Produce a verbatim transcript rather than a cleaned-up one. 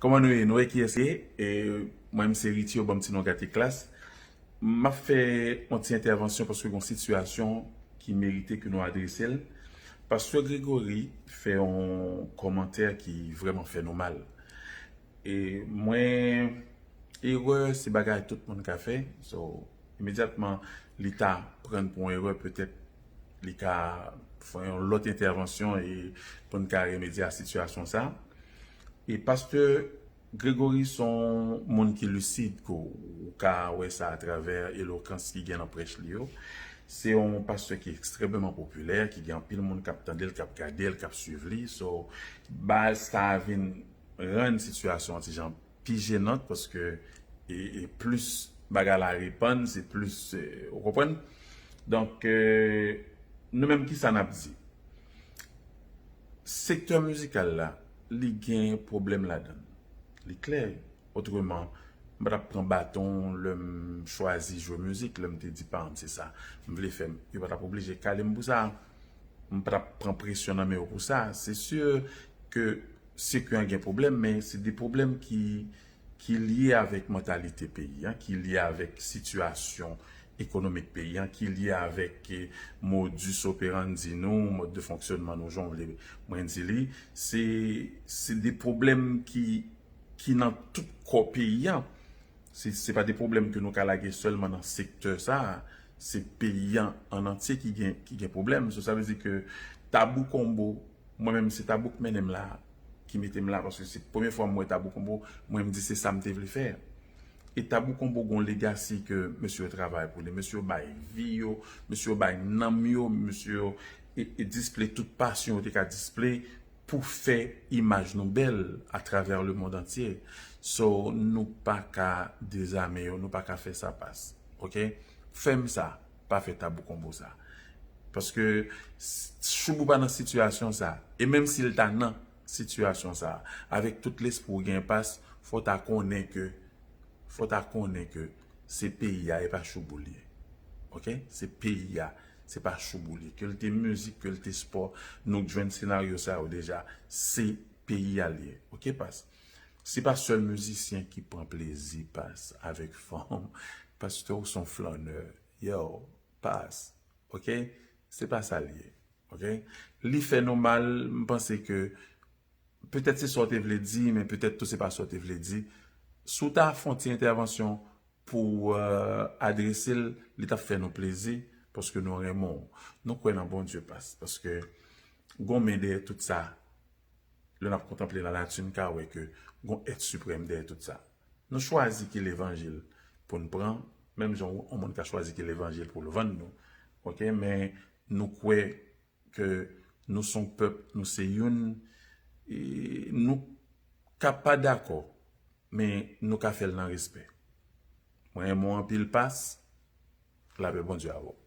Kòman nou ye? Nou wè kiyès ye? E, mwen, m se Ritio, ban m ti non gate klas. M ap fè yon ti entèvansyon paske gen yon sitiyasyon ki merite ke nou adrese l. Pastè Gregory fè yon kòmantè ki vrèman fè nou mal. E mwen, erè, se bagay tout moun ka fè. So, imedyatman, li ta pran pou yon erè, petèt li ka fè yon lòt entèvansyon e pou n ka remedye a sitiyasyon sa. E pastè Gregory se yon moun ki lisid, ke w ka wè sa atravè elokans ki gen nan prèch li yo. Se yon pastè ki ekstrèmeman popilè, ki gen anpil moun k ap tande l, k ap gade l, k ap swiv li. So, bagay sa vin rann sitiyasyon an ti jan pi jenant paske e, e plis bagay la repann, se plis, e, ou konprann? Donk, e, nou menm, kisa n ap di? Sektè mizikal la, li gen pwoblèm ladan l. Li klè. Otreman, m pa t ap pran baton lè m chwazi jwe mizik, lè m te di paran m se sa m vle fè. Yo pa t ap oblije kale m pou sa. M pa t ap pran presyon nan men yo pou sa. Se si ke sektè an gen pwoblèm, men se de pwoblèm ki, ki lye avèk mantalite peyi an, ki lye avèk sitiyasyon ekonomik peyi an, ki lye avèk, e, modus operandi nou, mòd de fonksyònman nou, jan w vle mwen di li. Se, se de pwoblèm ki, ki nan tout kò peyi an. Se, se pa de pwoblèm ke nou ka lage sèlman nan sektè sa a. Se peyi an an antye ki gen, ki gen pwoblèm. So, sa vle di ke Tabou Combo, mwen menm, se Tabou k mennen m la, ki mete m la, paske se premye fwa m wè Tabou Combo, mwen, m di se sa m te vle fè. E Tabou Combo gon legasi ke mesye yo travay pou li. Mesye yo bay vi yo, mesye yo bay nanm yo, mesye yo e, e display tout pasyon yo te ka display pou fè imaj nou bèl atravè lemonn antye. So, nou pa ka dezame yo, nou pa ka fè sa pas. Oke? Fè m sa, pa fè Tabou Combo sa. Paske s- Shoubou pa nan sitiyasyon sa. E menm si l ta nan sitiyasyon sa, avèk tout lespri w gen pas, fò w ta konnen ke, fò w ta konnen ke se peyi a, e pa Shoubou l ye. Oke? Se peyi a, se pa Shoubou l ye. Ke l te mizik, ke l te spò, nou jwenn senaryo sa yo deja. Se peyi a l ye. Oke, pas? Se pa sèl mizisyen ki pran plezi, pas, avèk fanm. Pastè, ou se yon flannè. Yo, pas. Oke? Se pa sa l ye. Oke? Li fè nou mal, m panse ke petèt se sa w te vle di, men petèt tou se pa sa w te vle di. Si w ta fè yon ti entèvansyon pou, e, adrese l, li t ap fè nou plezi, paske nou renmen w. Nou kwè nan Bondye, pas, paske gon men dèyè tout sa. Lè n ap kontanple lanati, n ka wè ke gon èt siprèm dèyè tout sa. Nou chwazi ki levanjil pou n pran, menm jan yon moun ka chwazi ki levanjil pou l vann nou. Oke, men nou kwè ke nou se yon pèp, nou se youn, e nou ka pa dakò, men nou ka fè l nan respè. Mwen renmen w anpil, pas, lapè Bondye avè w.